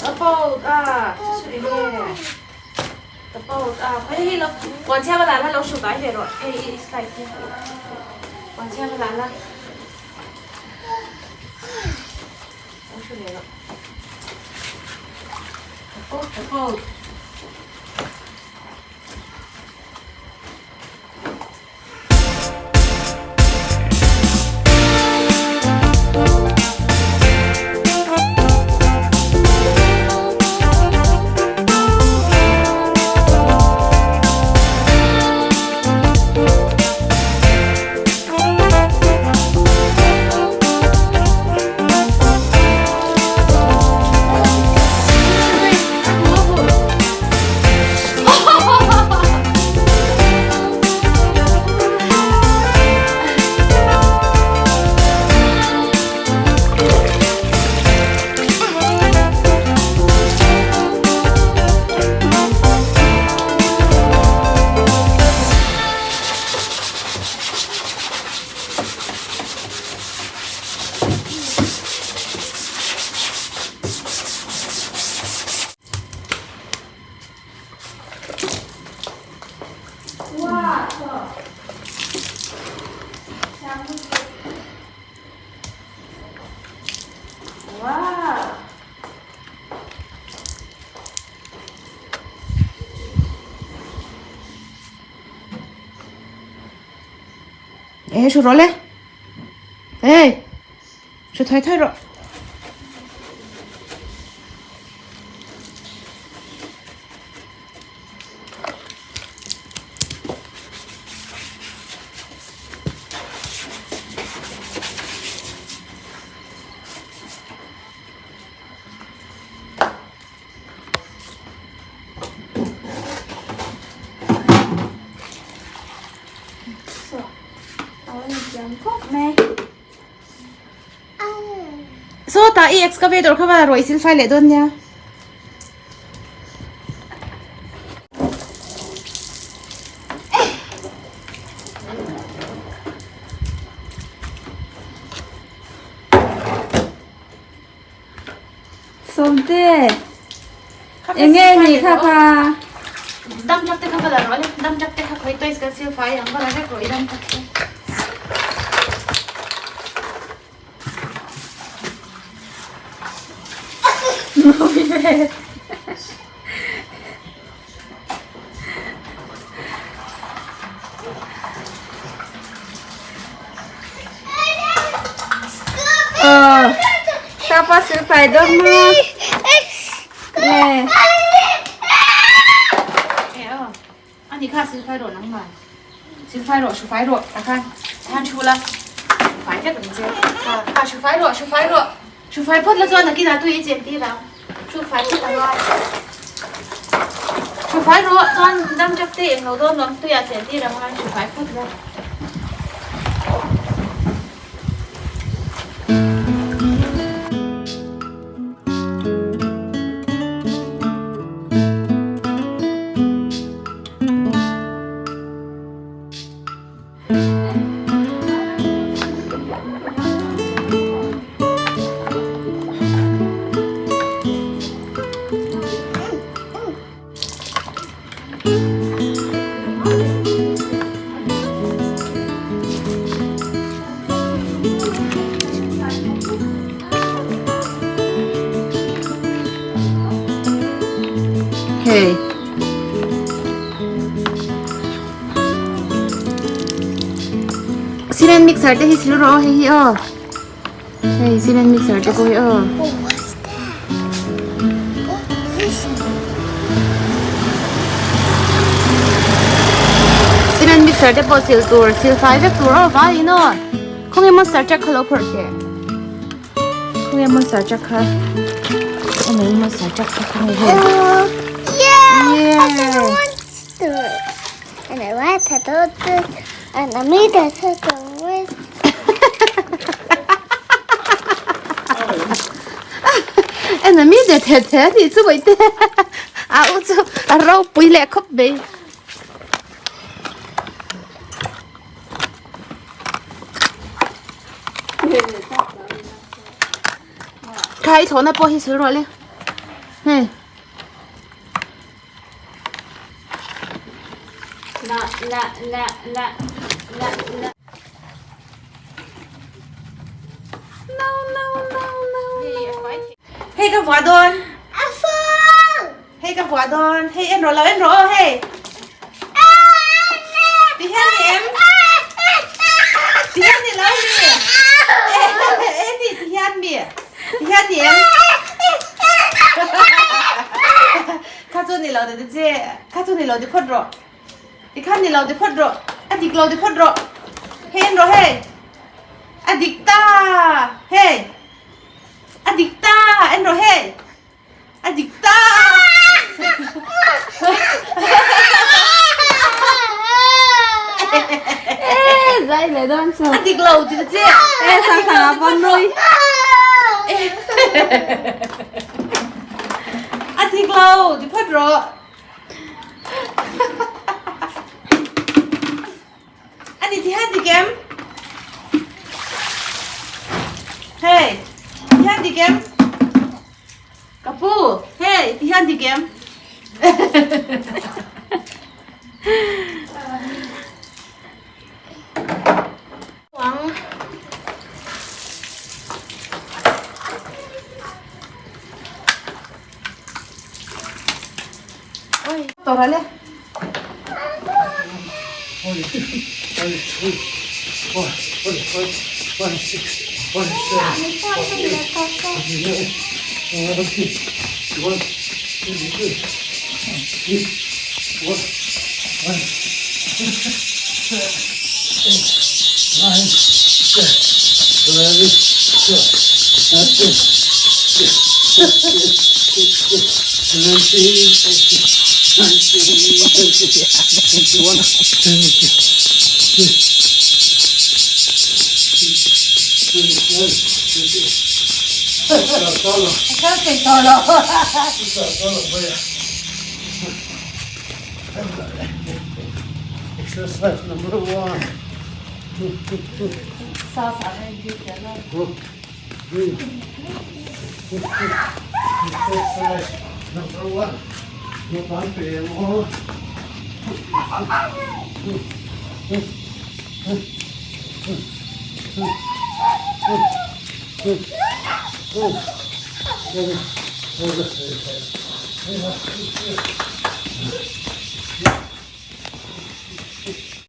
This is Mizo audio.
A boat a chu chu eng nge the boat a khawi hi lo puan chhia va la la lo hru kai ve rawh hei i slide hi puan chhia va la la lo hru ve rawh the boat the boat. Ê, số rồi lên. Ê, số thay thay rồi. Sawtah i excavator kha va la rawih silfai leh dawn nia. Sawmte, enge ni kha kha? Dam chak te kha va la rawh le, dam chak te kha khawi toys kan silfai ang va la vek rawh i dam chak te. Kapa silfai dawn maw? Nge? Ani kha silfai rawh nang mai. Silfai rawh, hrufai rawh ta khan khan thu la hrufai vek ang che. Kha kha hrufai rawh, hrufai rawh. Hrufai phawt la chuan nakinah tui i chen tir ang. Hrufai phawt a ngai. Hrufai rawh chuan dam chak te englo dawn lo tuiah chen tir ang a, hrufai phawt la. Hei. Cement mixer te hi sil rawh hei hi aw. Hei cement mixer te pawh hi aw. Cement mixer te pawh sil tur sil fai vek tur aw vaiin aw. Khawnge monster truck kha lo phawrh teh. Khawnge monster truck kha. Awmei monster truck kha khawnge hei. Yeah! Yeah. I got a monster. And I want to do this. And I made a turtle with. En a mi de the the a nih chu vawi te a u chu a ropui leh khawp mai. Kha i thlawhna pawh hi sil rawh le. Hei. La la la la la la. No no no no. Hei ka vuah dawn. Hei ka vuah dawn. Hei en rawh lo en rawh aw hei. Ti hian ni em? Ti hian ni lo mi? E ni ti hian mi? Ti hian ni em? Kha chu ni lo ti che. Kha chu ni lo ti phawt rawh. Ti khan ni lo ti phawt rawh. A dik lo ti phawt rawh. Hei en rawh hei. A dik ta. Hei. A dik ta. En rawh hei. A dik ta! Ê, dây lại đón sờ. A dik lo ti che. Ê, sang sang à con nuôi. A dik lo ti phawt rawh. A ni ti hian dik em? Hei, ti hian dik em? Ka pu, hei, ti hian dik em? Wang. Oi, tora le. Exercise number one. Exercise number one.